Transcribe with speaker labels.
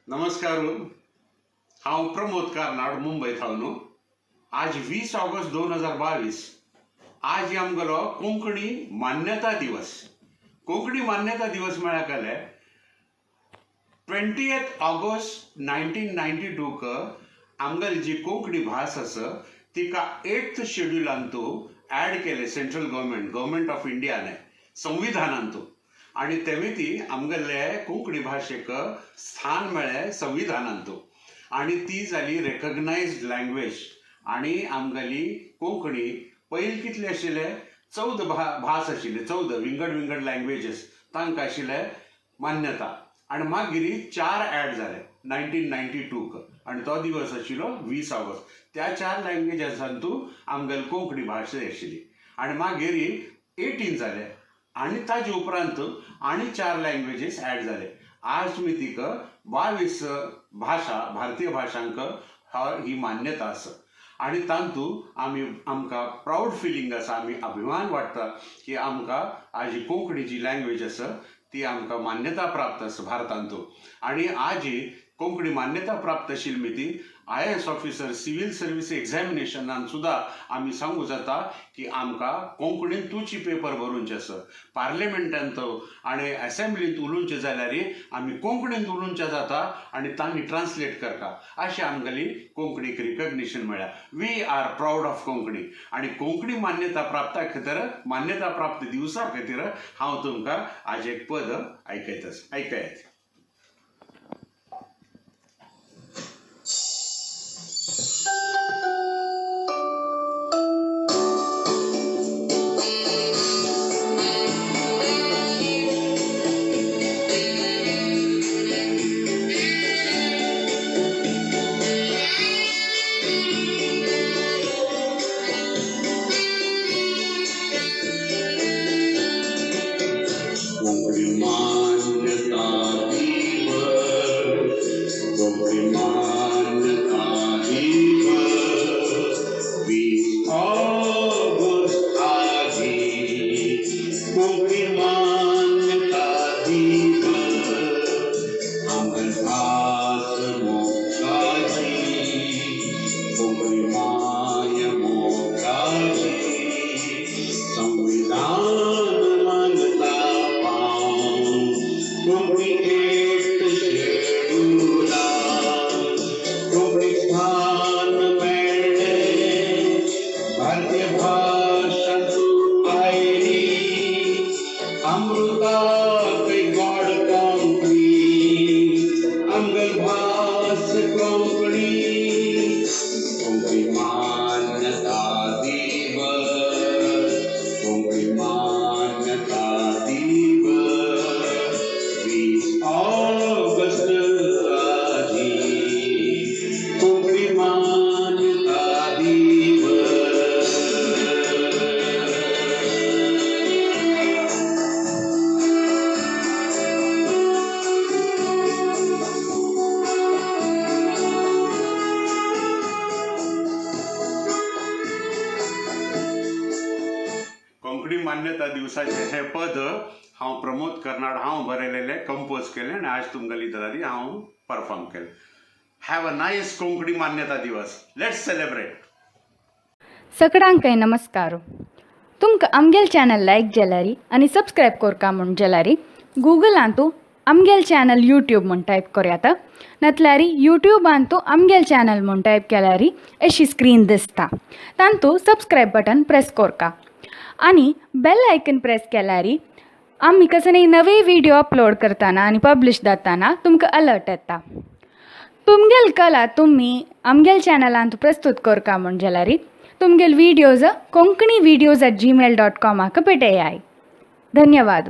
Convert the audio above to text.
Speaker 1: नमस्कार. हांव प्रमोद कार्नाड, मुंबय थावन. आज 20 ऑगस्ट 2022. आज आमगेलो कोंकणी मान्यता दिवस. कोंकणी मान्यता दिवस म्हळ्यार कळ्ळें, 20 ऑगस्ट 1992क आमगेली जी कोंकणी भास आसा तिका एट्थ शेड्युलांतू ऍड केले सेंट्रल गव्हर्मेंट, गव्हर्मेंट ऑफ इंडियाने संविधानांतू आणि तेमी ती आमगेले कोंकणी भाशेक स्थान मेळ्ळें संविधानांतू आणि ती जाली रेकग्नायज्ड लँग्वेज. आणि आमगेली कोंकणी पयलीं कितले आशिल्ले? 14 भास आशिल्ले, 14 विंगड विंगड लँग्वेजीस, तांकां आशिल्ले मान्यता आनी मागीर चार ऍड जाले 1992क आनी तो दिवस आशिल्लो 20 ऑगस्ट. त्या चार लँग्वेजांतू आमगेली कोंकणी भाशा आशिल्ली आनी मागीर 18 जाले आनी ताजे उपरांत आनी चार लँग्वेजीस ऍड जाले. आज मी तिका 22 भाशा, भारतीय भाशांक ही मान्यता आसा आनी तांतू आमी आमकां प्रावड फिलींग आसा, आमी अभिमान वाडटा की आमकां आज कोंकणी जी लँग्वेज आसा ती आमकां मान्यता प्राप्त आसा भारतांतू. आनी आज कोंकणी मान्यता प्राप्त आशिल्ली ती IAS officer, civil service एग्जामिनेशनान सुद्दां आमी सांगू जाता की आमकां कोंकणींतूच पेपर बरोवचे आसा. पार्लिमेंटांत आनी एसेंब्लींत उलोवचें जाल्यार आमी कोंकणींत उलोवचें जाता आनी तांणी ट्रान्सलेट करता. अशें आमगेली कोंकणीक रिकग्निशन मेळ्ळ्या. We are proud of Konkani. आनी कोंकणी मान्यता प्राप्ता खातीर, मान्यता प्राप्त दिवसा खातीर हांव तुमकां आज एक पद आयकयता, आयकयात.
Speaker 2: कोंकणी मान्यता दिवस, कोंकणी मान्यता दिवस, 20 ऑगस्ट आजी कोंकणी मान्यता दिवस. आमगेल भास मोगाची, कोंकणी माय मोगाची, संविधान मान्यता पावन कोंकणी एट्थ शेड्युलान कोंकणी स्थान मेळ्ळें. भारतीय भाशांतू आयली अमृताक गोड कोंकणी, आमगेल भास कोंकणी. कोंकणी मान्यता दिवस, कोंकणी मान्यता दिवस, 20 ऑगस्ट आजी कोंकणी मान्यता दिवस.
Speaker 1: कोंकणी मान्यता दिवसाचे हे पद हांव प्रमोद कर्नाड हांव बरयलेलें, कंपोज केलें आनी आज तुमगेली दारी हांव परफॉर्म केलें. Have a nice Konkani मान्यता दिवस. Let's celebrate.
Speaker 3: सगळ्यांकय नमस्कार. तुमकां आमगेल चॅनल लायक जाल्यारी आनी सबस्क्रायब करका म्हूण जाल्यारी गुगलांतू आमगेल चॅनल यूट्यूब म्हूण टायप करयात, नातल्यार यूट्यूबांतू आमगेल चॅनल म्हूण टायप केल्यारी अशी स्क्रीन दिसता, तांतू सबस्क्रायब बटन प्रेस करका आनी बेल आयकन प्रेस केल्यारी आमी कसले नवे व्हिडिओ अपलोड करतना आनी पब्लिश जाताना तुमकां अलर्ट येता. तुमगेल कला तुमी आमगेल चॅनलांत प्रस्तूत करका म्हूण जाल्यारी तुमगेल videos konkanivideos@gmail.comआक पेटयाय. धन्यवाद.